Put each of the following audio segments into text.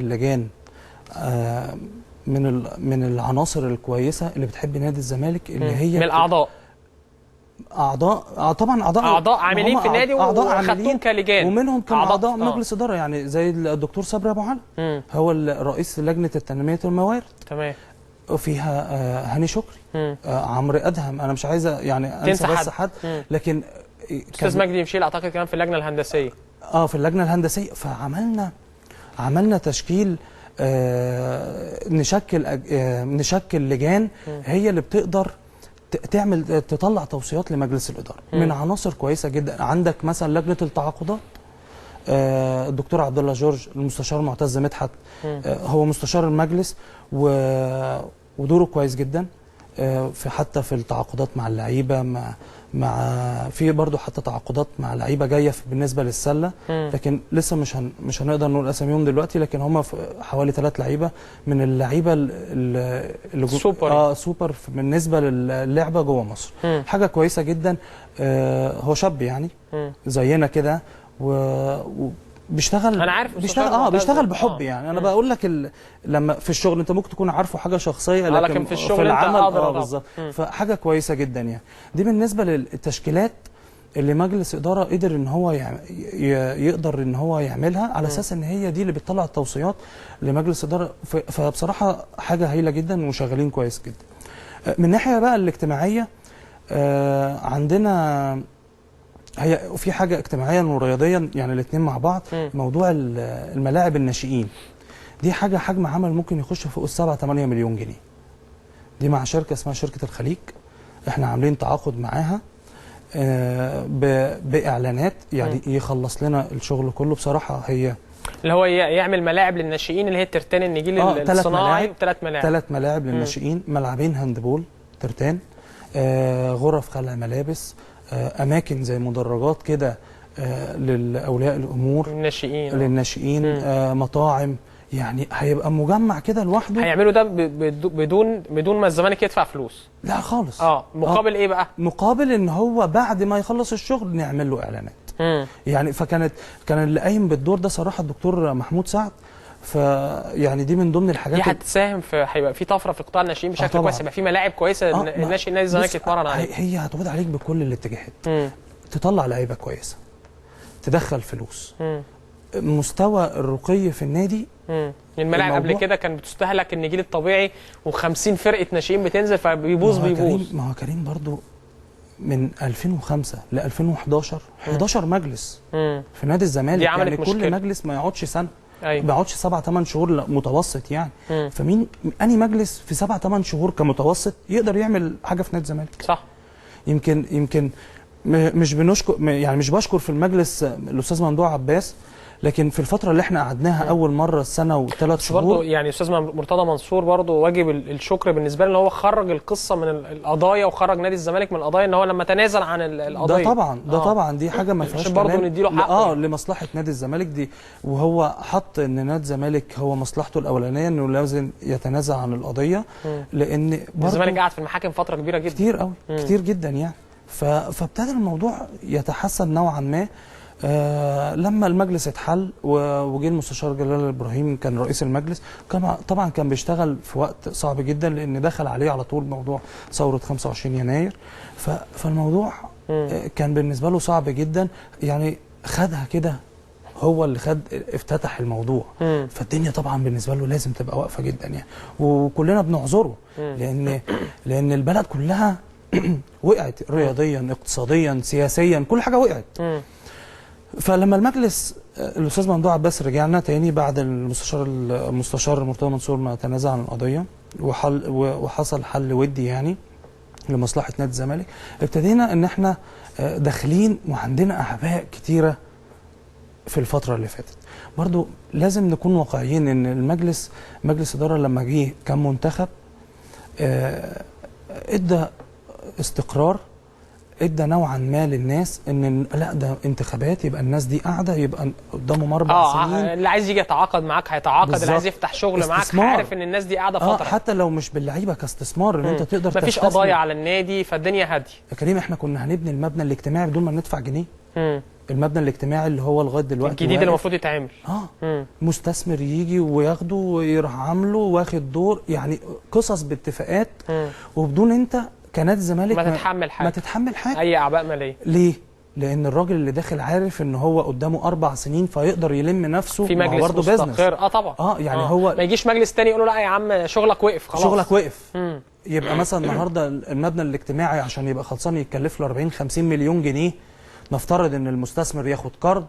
اللجان من العناصر الكويسة اللي بتحب نادي الزمالك، اللي هي من الاعضاء. اعضاء طبعا، اعضاء عاملين في النادي وخدتهم كلجان، ومنهم كان اعضاء مجلس ادارة، يعني زي الدكتور صبري ابو علي هو رئيس لجنة التنمية والموارد. تمام. وفيها هاني شكري، عمرو ادهم، انا مش عايزه يعني انسى بس حد، لكن استاذ مجدي مشيل اعتقد كمان في اللجنة الهندسية. في اللجنة الهندسية. فعملنا تشكيل، نشكل لجان هي اللي بتقدر تعمل تطلع توصيات لمجلس الادارة من عناصر كويسة جدا. عندك مثلا لجنة التعاقدات، الدكتور عبد الله جورج، المستشار معتز مدحت، هو مستشار المجلس ودوره كويس جدا في حتى في التعاقدات مع اللعيبة، مع في برضه حتى تعاقدات مع لعيبة جاية بالنسبة للسله، لكن لسه مش هنقدر نقول اساميهم دلوقتي، لكن هم حوالي 3 لعيبة من اللعيبة اللي سوبر، سوبر بالنسبة للعبة جوه مصر. حاجة كويسة جدا. هو شاب يعني زينا كده وبيشتغل، انا عارف بيشتغل، بيشتغل بحب. يعني انا بقول لك لما في الشغل انت ممكن تكون عارفه حاجة شخصية، لكن في الشغل في العمل بالظبط. فحاجه كويسة جدا يعني. دي بالنسبة للتشكيلات اللي مجلس ادارة قدر ان هو يقدر ان هو يعملها على اساس ان هي دي اللي بتطلع التوصيات لمجلس ادارة. فبصراحة حاجة هايلة جدا وشغالين كويس جدا. من ناحية بقى الاجتماعية، عندنا هي في حاجة اجتماعيا ورياضيا يعني الاثنين مع بعض. موضوع الملاعب الناشئين دي حاجة حجم عمل ممكن يخش فوق 7-8 مليون جنيه. دي مع شركة اسمها شركة الخليج، احنا عاملين تعاقد معاها باعلانات يعني يخلص لنا الشغل كله. بصراحة هي اللي هو يعمل ملاعب للناشئين اللي هي الترتان النجيل الصناعي، 3 ملاعب، 3 ملاعب للناشئين، ملعبين handball ترتان، غرف خلع ملابس، اماكن زي مدرجات كده لاولياء الامور للناشئين، مطاعم، يعني هيبقى مجمع كده لوحده. هيعملوا ده بدون ما الزمالك يدفع فلوس؟ لا خالص. مقابل ايه بقى؟ مقابل ان هو بعد ما يخلص الشغل نعمل له اعلانات. يعني فكانت اللي قايم بالدور ده صراحة الدكتور محمود سعد. فيعني دي من ضمن الحاجات دي هتساهم في، هيبقى في طفرة في قطاع الناشئين بشكل كويس، هيبقى في ملاعب كويسة الناشئ نادي الزمالك يتمرن عليها. هي هتعود عليك بكل الاتجاهات. تطلع لعيبة كويسة، تدخل فلوس، مستوى الرقي في النادي. الملاعب قبل كده كان بتستهلك النجيل الطبيعي و50 فرقه ناشئين بتنزل فبيبوظ. بيبوظ. ما هو كريم برضو من 2005 ل 2011 11 مجلس في نادي الزمالك، يعني كل مجلس ما يقعدش سنة. أيوة. ما بيقعدش 7-8 شهور متوسط يعني. فمين اني مجلس في 7-8 شهور كمتوسط يقدر يعمل حاجة في نادي الزمالك؟ صح. يمكن مش بنشكر، يعني مش بشكر في المجلس الاستاذ ممدوح عباس، لكن في الفترة اللي احنا قعدناها اول مرة سنة و3 شهور برضه، يعني استاذ مرتضى منصور برضه واجب الشكر بالنسبة له ان هو خرج القصة من القضايا وخرج نادي الزمالك من القضايا، ان هو لما تنازل عن القضية ده طبعا، ده طبعا دي حاجة ما فيهاش برضه نديله حقه لمصلحة نادي الزمالك دي، وهو حط ان نادي الزمالك هو مصلحته الاولانية انه لازم يتنازل عن القضية، لان الزمالك قعد في المحاكم فترة كبيرة جدا، كتير قوي، كتير جدا يعني. فابتدى الموضوع يتحسن نوعا ما. لما المجلس اتحل وجه المستشار جلال ابراهيم كان رئيس المجلس، طبعا كان بيشتغل في وقت صعب جدا لان دخل عليه على طول موضوع ثورة 25 يناير، فالموضوع كان بالنسبة له صعب جدا يعني. خدها كده، هو اللي خد افتتح الموضوع. فالدنيا طبعا بالنسبة له لازم تبقى واقفة جدا يعني، وكلنا بنعذره لان البلد كلها وقعت رياضيا، اقتصاديا، سياسيا، كل حاجة وقعت. فلما المجلس الاستاذ ممدوح عباس رجعنا تاني بعد المستشار مرتضى منصور ما تنازع عن القضية وحصل حل ودي يعني لمصلحة نادي الزمالك، ابتدينا ان احنا داخلين وعندنا اعباء كتيرة في الفترة اللي فاتت. برضو لازم نكون واقعيين ان المجلس، مجلس ادارة لما جه كان منتخب، ادى استقرار، ادى نوعا ما للناس ان لا ده انتخابات، يبقى الناس دي قاعدة، يبقى قدامهم 4 سنين، اللي عايز يجي يتعاقد معاك هيتعاقد، اللي عايز يفتح شغل معاك عارف ان الناس دي قاعدة فترة، حتى لو مش باللعيبه كاستثمار ان انت تقدر تستثمر، مفيش قضايا على النادي، فالدنيا هادية. يا كريم احنا كنا هنبني المبنى الاجتماعي بدون ما ندفع جنيه. المبنى الاجتماعي اللي هو لغاية دلوقتي الجديد اللي المفروض يتعمل. مستثمر يجي وياخده ويروح عامله واخد دور، يعني قصص باتفاقات وبدون انت كنادي الزمالك ما تتحمل حاجة، ما تتحمل حاجة اي اعباء ماليه. ليه؟ لان الراجل اللي داخل عارف ان هو قدامه 4 سنين فيقدر يلم نفسه في مجلس برضه مستقر. طبعا. يعني هو ما يجيش مجلس تاني يقول له لا يا عم شغلك وقف خلاص، شغلك وقف. يبقى مثلا النهارده المبنى الاجتماعي عشان يبقى خلصان يتكلف له 40 50 مليون جنيه، نفترض ان المستثمر ياخد قرض،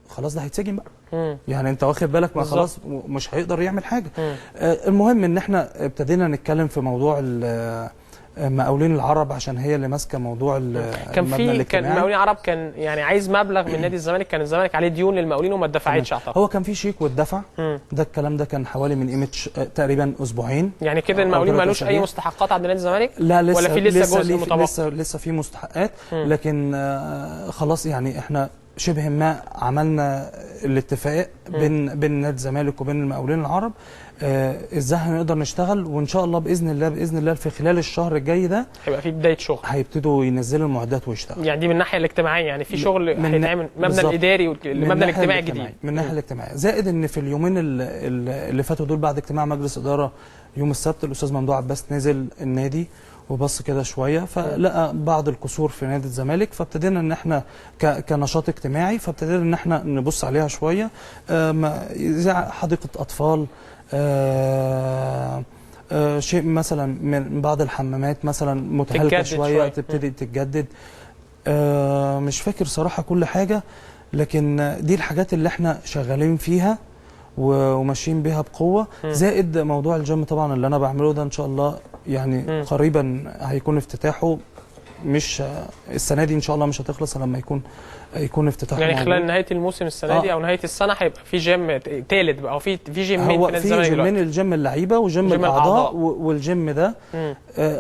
خلاص ده هيتسجن بقى. يعني انت واخد بالك، ما خلاص مش هيقدر يعمل حاجة. المهم ان احنا ابتدينا نتكلم في موضوع مقاولين العرب عشان هي اللي ماسكه موضوع المبنى الاجتماعي. كان مقاولين العرب كان يعني عايز مبلغ من نادي الزمالك، كان الزمالك عليه ديون للمقاولين وما اتدفعتش اعتقد. هو كان في شيك واتدفع، ده الكلام ده كان حوالي من قيمة تقريبا اسبوعين. يعني كده المقاولين مالوش اي مستحقات عند نادي الزمالك؟ لا لسه، ولا في لسه جزء متبقي؟ لسه في مستحقات، لكن خلاص يعني احنا شبه ما عملنا الاتفاق بين نادي الزمالك وبين المقاولين العرب. ازاي هنقدر نشتغل، وان شاء الله باذن الله باذن الله في خلال الشهر الجاي ده هيبقى في بداية شغل، هيبتدوا ينزلوا المعدات ويشتغلوا. يعني دي من الناحية الاجتماعية، يعني في شغل هيتعمل المبنى الاداري والمبنى الاجتماعي الجديد من الناحية الاجتماعية. زائد ان في اليومين اللي فاتوا دول بعد اجتماع مجلس ادارة يوم السبت، الاستاذ ممدوح عباس نزل النادي وبص كده شوية فلقى بعض القصور في نادي الزمالك، فابتدينا ان احنا كنشاط اجتماعي فابتدينا ان احنا نبص عليها شوية. زي حديقة اطفال، شيء مثلا من بعض الحمامات مثلا متهالكه شوية تبتدي تتجدد. مش فاكر صراحة كل حاجة، لكن دي الحاجات اللي احنا شغالين فيها وماشيين بيها بقوة. زائد موضوع الجيم طبعا اللي انا بعمله ده ان شاء الله يعني قريبا هيكون افتتاحه، مش السنة دي ان شاء الله مش هتخلص لما يكون افتتاحه، يعني خلال نهاية الموسم السنة دي او نهاية السنة هيبقى في جيم ثالث بقى، او في جيمين في الزمالك. في جيمين، الجيم اللعيبة وجيم الاعضاء، والجيم ده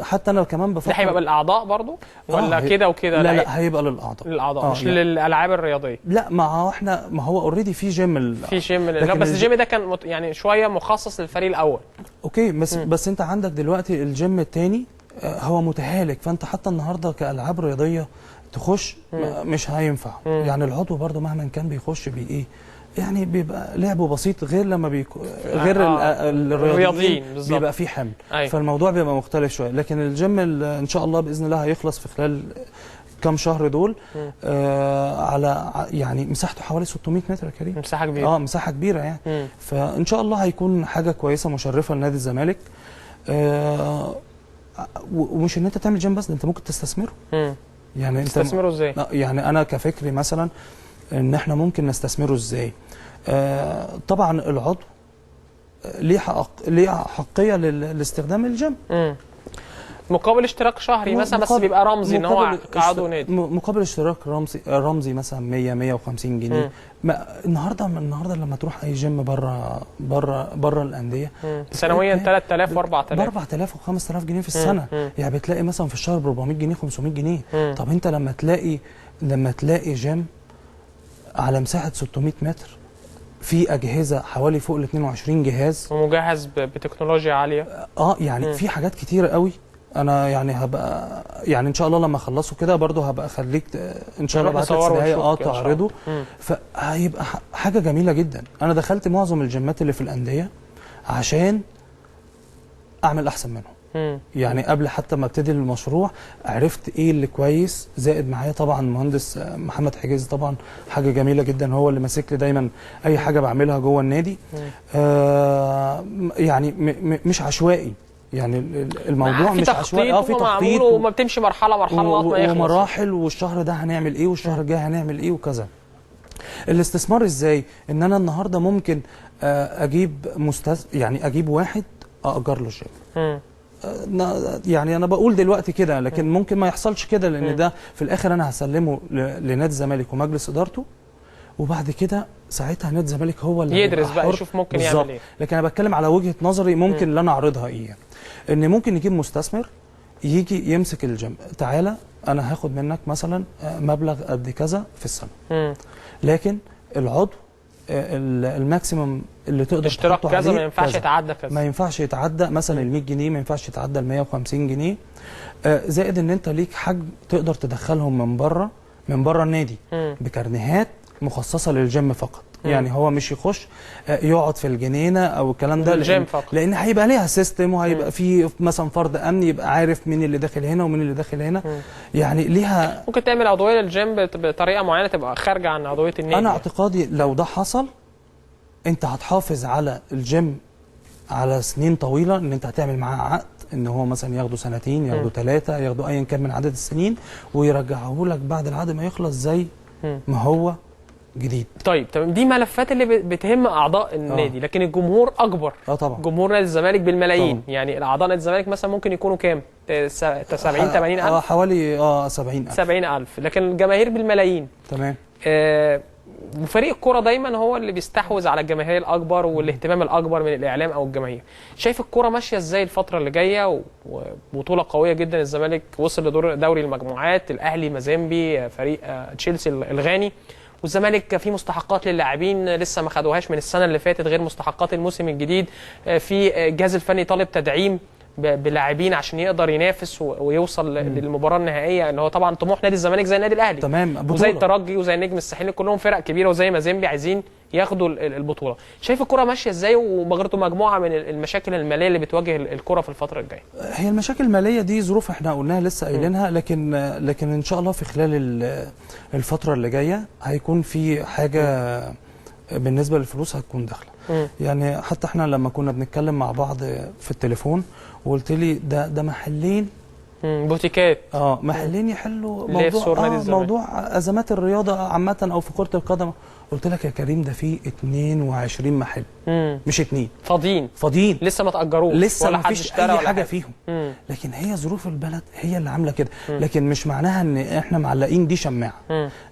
حتى انا كمان بفكر ده هيبقى للاعضاء برضو ولا كده وكده؟ لا لا هيبقى للاعضاء، للاعضاء مش يعني للالعاب الرياضية. لا ما هو احنا ما هو already في جيم، في جيم، بس الجيم ده كان يعني شوية مخصص للفريق الاول. okay بس انت عندك دلوقتي الجيم الثاني هو متهالك، فانت حتى النهارده كالعاب رياضية تخش مش هينفع. يعني العضو برضو مهما كان بيخش بايه يعني بيبقى لعبه بسيط، غير لما غير الرياضيين بيبقى فيه حمل. أيوة. فالموضوع بيبقى مختلف شوية، لكن الجيم ان شاء الله باذن الله هيخلص في خلال كام شهر دول. على يعني مساحته حوالي 600 متر يا كريم، مساحة كبيرة. مساحة كبيرة يعني. فان شاء الله هيكون حاجة كويسة مشرفة لنادي الزمالك. ومش ان انت تعمل جيم بس، ده انت ممكن تستثمره. يعني انت تستثمره ازاي؟ يعني انا كفكري مثلا ان احنا ممكن نستثمره ازاي؟ طبعا العضو ليه حقية لاستخدام الجيم. مقابل اشتراك شهري مثلا، بس بيبقى رمزي ان هو كعضو نادي، مقابل اشتراك رمزي مثلا 100 150 جنيه. النهارده لما تروح اي جيم بره بره بره الاندية سنويا 3000 و4000، ب 4000 و5000 جنيه في السنة. يعني بتلاقي مثلا في الشهر ب 400 جنيه 500 جنيه. طب انت لما تلاقي جيم على مساحة 600 متر في اجهزة حوالي فوق ال 22 جهاز ومجهز بتكنولوجيا عالية، يعني في حاجات كتيرة قوي. انا يعني هبقى يعني ان شاء الله لما اخلصه كده برضه هبقى اخليك ان شاء الله بعت لك تعرضه، فهيبقى حاجة جميلة جدا. انا دخلت معظم الجيمات اللي في الاندية عشان اعمل احسن منهم. يعني قبل حتى ما ابتدي المشروع عرفت ايه اللي كويس، زائد معايا طبعا مهندس محمد حجاز، طبعا حاجة جميلة جدا، هو اللي ماسك لي دايما اي حاجة بعملها جوه النادي. يعني مش عشوائي، يعني الموضوع مش عشوائي، في تخطيط وما بتمشي مرحلة مرحلة ومراحل، والشهر ده هنعمل ايه والشهر الجاي هنعمل ايه وكذا. الاستثمار ازاي؟ ان انا النهارده ممكن اجيب يعني اجيب واحد اجر له الجيم. يعني انا بقول دلوقتي كده، لكن ممكن ما يحصلش كده، لان ده في الاخر انا هسلمه لنادي الزمالك ومجلس ادارته، وبعد كده ساعتها نادي الزمالك هو اللي يدرس بقى يشوف ممكن يعمل ايه. لكن انا بتكلم على وجهه نظري ممكن اللي انا اعرضها ايه، ان ممكن نجيب مستثمر يجي يمسك الجيم، تعالى انا هاخد منك مثلا مبلغ قد كذا في السنة، لكن العضو ال maximum اللي تقدر اشتراك كذا ما ينفعش يتعدى كذا، ما ينفعش يتعدى مثلا ال 100 جنيه، ما ينفعش يتعدى ال 150 جنيه. زائد ان انت ليك حجم تقدر تدخلهم من بره من بره النادي بكارنيهات مخصصة للجيم فقط. يعني هو مش يخش يقعد في الجنينة او الكلام ده، الجيم فقط، لان هيبقى ليها system، وهيبقى في مثلا فرد امني يبقى عارف مين اللي داخل هنا ومين اللي داخل هنا. يعني ليها ممكن تعمل عضوية للجيم بطريقة معينة تبقى خارجه عن عضوية النادي. انا اعتقادي لو ده حصل انت هتحافظ على الجيم على سنين طويلة، ان انت هتعمل معاه عقد ان هو مثلا ياخده سنتين، ياخده 3، ياخده ايا كان من عدد السنين، ويرجعه لك بعد العقد ما يخلص زي ما هو جديد. طيب تمام، دي ملفات اللي بتهم اعضاء النادي، لكن الجمهور اكبر. طبعا جمهور نادي الزمالك بالملايين. طبعا. يعني الاعضاء نادي الزمالك مثلا ممكن يكونوا كام؟ 70 80 الف، حوالي 70 الف، 70 الف، لكن الجماهير بالملايين. تمام. وفريق الكرة دايما هو اللي بيستحوذ على الجماهير الاكبر والاهتمام الاكبر من الاعلام او الجماهير. شايف الكرة ماشية ازاي الفترة اللي جاية؟ وبطولة قوية جدا، الزمالك وصل لدور دوري المجموعات، الاهلي مازيمبي، فريق تشيلسي الغاني، والزمالك في مستحقات للاعبين لسه ما خدوهاش من السنة اللي فاتت غير مستحقات الموسم الجديد، في الجهاز الفني طالب تدعيم بلاعبين عشان يقدر ينافس ويوصل للمباراة النهائية، اللي هو طبعا طموح نادي الزمالك زي النادي الاهلي، تمام، وزي الترجي وزي النجم الساحلي، كلهم فرق كبيرة، وزي مازيمبي عايزين ياخدوا البطولة. شايف الكره ماشية ازاي وبرضه مجموعة من المشاكل المالية اللي بتواجه الكره في الفترة الجاية؟ هي المشاكل المالية دي ظروف احنا قلناها لسه قايلينها، لكن ان شاء الله في خلال الفترة اللي جاية هيكون في حاجة بالنسبة للفلوس هتكون داخله. يعني حتى احنا لما كنا بنتكلم مع بعض في التليفون وقلت لي ده محلين بوتيكات، محلين يحلوا موضوع موضوع ازمات الرياضة عامة او في كره القدم. قلت لك يا كريم ده في 22 محل، مش 2 فاضيين لسه ما تاجروش، لسه ولا ما فيش اي حاجة فيهم. لكن هي ظروف البلد هي اللي عامله كده، لكن مش معناها ان احنا معلقين دي شماعة،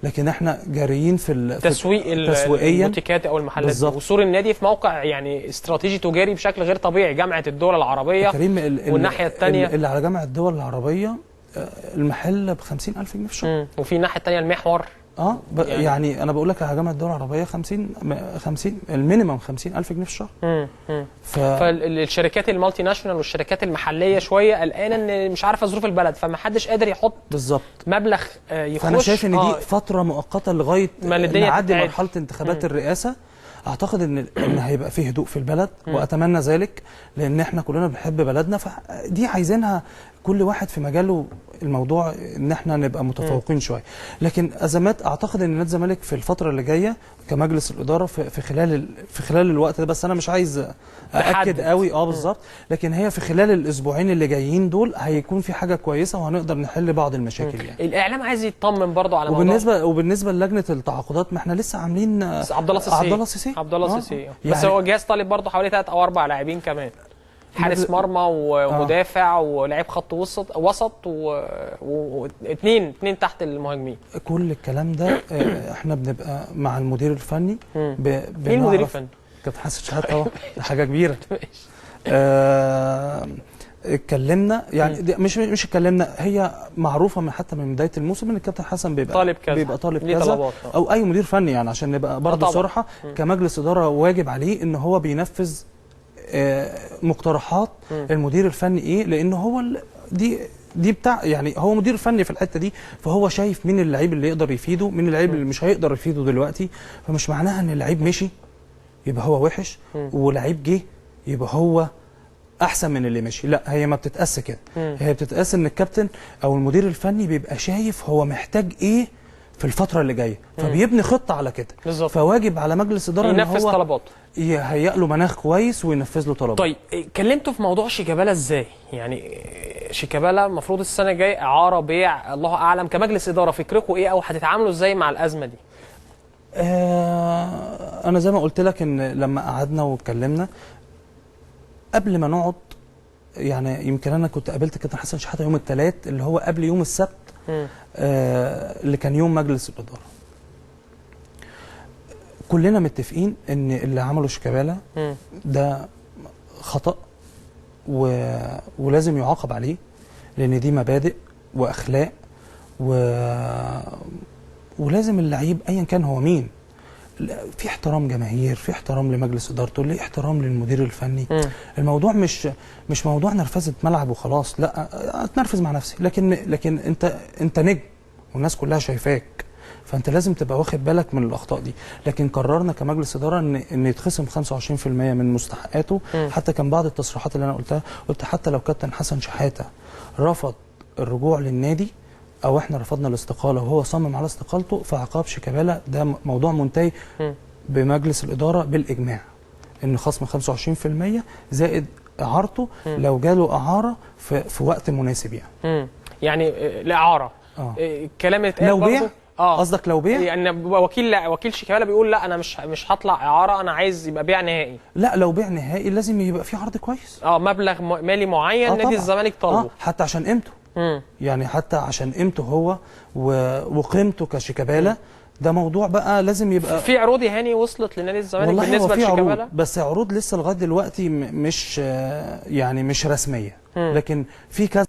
لكن احنا جاريين في تسويق البوتيكات او المحلات. وسور النادي في موقع يعني استراتيجي تجاري بشكل غير طبيعي، جامعه الدول العربية كريم والناحية الثانية اللي على جامعه الدول العربية المحل ب 50000 جنيه في الشهر، وفي الناحية الثانية المحور يعني انا بقول لك على جامعه الدول العربية 50 ال minimum 50000 جنيه في الشهر. فالشركات ال multinational والشركات المحلية شوية قلقانة ان مش عارفه ظروف البلد، فما حدش قادر يحط بالظبط مبلغ يخش. فانا شايف ان دي فترة مؤقتة لغاية ما نعدي مرحلة انتخابات الرئاسة. اعتقد ان هيبقى فيه هدوء في البلد، واتمنى ذلك، لان احنا كلنا بنحب بلدنا، فدي عايزينها كل واحد في مجاله. الموضوع ان احنا نبقى متفوقين شوية، لكن ازمات اعتقد ان نادي الزمالك في الفترة اللي جاية كمجلس الادارة في خلال الوقت ده، بس انا مش عايز ااكد قوي بالظبط، لكن هي في خلال الاسبوعين اللي جايين دول هيكون في حاجة كويسة وهنقدر نحل بعض المشاكل. يعني الاعلام عايز يطمن برضه على موضوع، وبالنسبة للجنة التعاقدات، ما احنا لسه عاملين عبد الله سيسي يعني بس هو الجهاز طالب برضه حوالي 3 أو 4 لاعبين كمان، حارس مرمى ومدافع ولاعيب خط وسط واثنين تحت المهاجمين. كل الكلام ده احنا بنبقى مع المدير الفني. مين المدير الفني؟ كابتن حسن شحاته طبعا، حاجة كبيرة. اتكلمنا يعني مش اتكلمنا، هي معروفة من حتى من بداية الموسم ان الكابتن حسن بيبقى طالب كذا، او اي مدير فني، يعني عشان نبقى برضه صراحة كمجلس ادارة واجب عليه ان هو بينفذ مقترحات المدير الفني ايه، لان هو دي بتاع يعني هو مدير فني في الحتة دي، فهو شايف مين اللعيب اللي يقدر يفيده، مين اللعيب اللي مش هيقدر يفيده دلوقتي. فمش معناها ان اللعيب مشي يبقى هو وحش، ولعيب جه يبقى هو احسن من اللي مشي، لا هي ما بتتقاس كده. هي بتتقاس ان الكابتن او المدير الفني بيبقى شايف هو محتاج ايه في الفترة اللي جاية، فبيبني خطه على كده. فواجب على مجلس ادارة ان ينفذ هو طلباته، يهيئ له مناخ كويس وينفذ له طلباته. طيب اتكلمتوا في موضوع شيكابالا ازاي؟ يعني شيكابالا المفروض السنة الجاية اعاره، بيع، الله اعلم. كمجلس ادارة فكركم ايه او هتتعاملوا ازاي مع الازمة دي؟ انا زي ما قلت لك ان لما قعدنا واتكلمنا قبل ما نقعد، يعني يمكن انا كنت قابلت كابتن حسن شحاته يوم الثلاث اللي هو قبل يوم السبت، اللي كان يوم مجلس الادارة. كلنا متفقين ان اللي عمله شيكابالا ده خطأ ولازم يعاقب عليه، لان دي مبادئ واخلاق ولازم اللعيب ايا كان هو مين، في احترام جماهير، في احترام لمجلس ادارته، ليه احترام للمدير الفني. الموضوع مش موضوع نرفزه ملعب وخلاص، لا اتنرفز مع نفسي، لكن انت نجم والناس كلها شايفاك. فانت لازم تبقى واخد بالك من الاخطاء دي. لكن قررنا كمجلس ادارة ان يتخصم 25% من مستحقاته. حتى كان بعض التصريحات اللي انا قلتها، قلت حتى لو كابتن حسن شحاته رفض الرجوع للنادي او احنا رفضنا الاستقالة وهو صمم على استقالته، فعقاب شيكابالا ده موضوع منتهي بمجلس الادارة بالاجماع، ان خصم 25% زائد اعارته لو جاله اعاره في وقت مناسب يعني. يعني الاعارة الكلام اللي اتقال لو بيع، قصدك لو بيع؟ يعني وكيل شيكابالا بيقول لا انا مش هطلع اعاره، انا عايز يبقى بيع نهائي. لا لو بيع نهائي لازم يبقى في عرض كويس، مبلغ مالي معين نادي الزمالك طالبه، حتى عشان قيمته. يعني حتى عشان قيمته هو وقيمته كشيكابالا، ده موضوع بقى لازم يبقى في عروض يا هاني وصلت لنادي الزمالك بالنسبة لشيكابالا، بس عروض لسه لغاية دلوقتي مش يعني مش رسمية، لكن في كذا